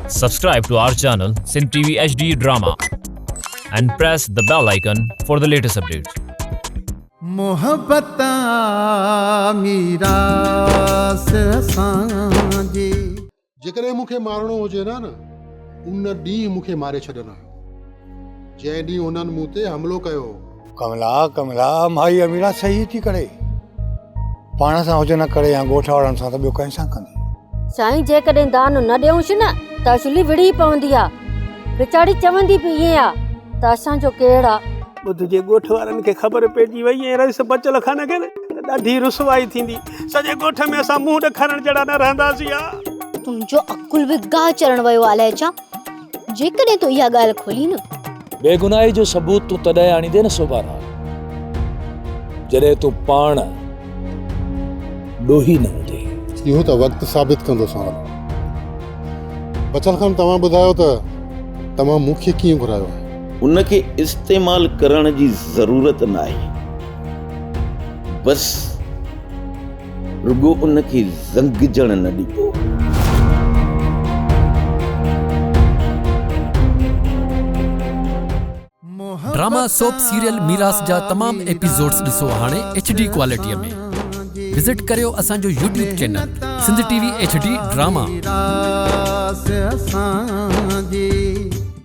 Subscribe to our channel Sindh TV HD Drama and press the bell icon for the latest updates. محبت آ ميراث اسان جي. جيڪڏهن مون کي مارڻو هجي ها نه، ان ڏينهن مون کي ماري ڇڏن ها، جنهن ڏينهن انهن مون تي حملو ڪيو هو. ڪملا، ڪملا، مائي اميران صحيح ٿي ڪري. پاڻ سان هجي نه ڪري يا ڳوٺ وارن سان ته ٻيو ڪنهن سان ڪندي. سائين جيڪڏهن دانهن نه ڏيونس نه ته اصلي وڙهي پوندي آ. ويچاري چوندي به ائين آ ته اسان جو ڪيڙ آ. ٻڌ جي ڳوٺ وارن کي خبر پئجي وئي ۽ رئيس بچل خان کي نه ته ڏاڍي رسوائي ٿيندي. سڄي ڳوٺ ۾ اسان منهن ڏيکارڻ جهڙا نه رهنداسين ها. تنهنجو عقل به گاهه چرڻ ويو آ الائي ڇا؟ جيڪڏهن تون اها ڳالهه کولين نه. بيگناهي جو ثبوت تون تڏهن آڻيندين نه سوڀارا، جڏهن تون پاڻ ڏوهي نه هوندين. اهو ته وقت ثابت ڪندو سانول. بچل خان توهان ٻڌايو ته توهان مون کي ڪيئن گهرايو آهي؟ ان کي استعمال ڪرڻ جي ضرورت ناهي، بس رڳو ان کي زنگجڻ نه ڏبو. ڊراما سوپ سيريل ميراث جا تمام ايپيسوڊز ڏسو هاڻي ايڇ ڊي ڪوالٽي ۾ وزٽ ڪريو اسان جو YouTube channel Sindh T V H D drama.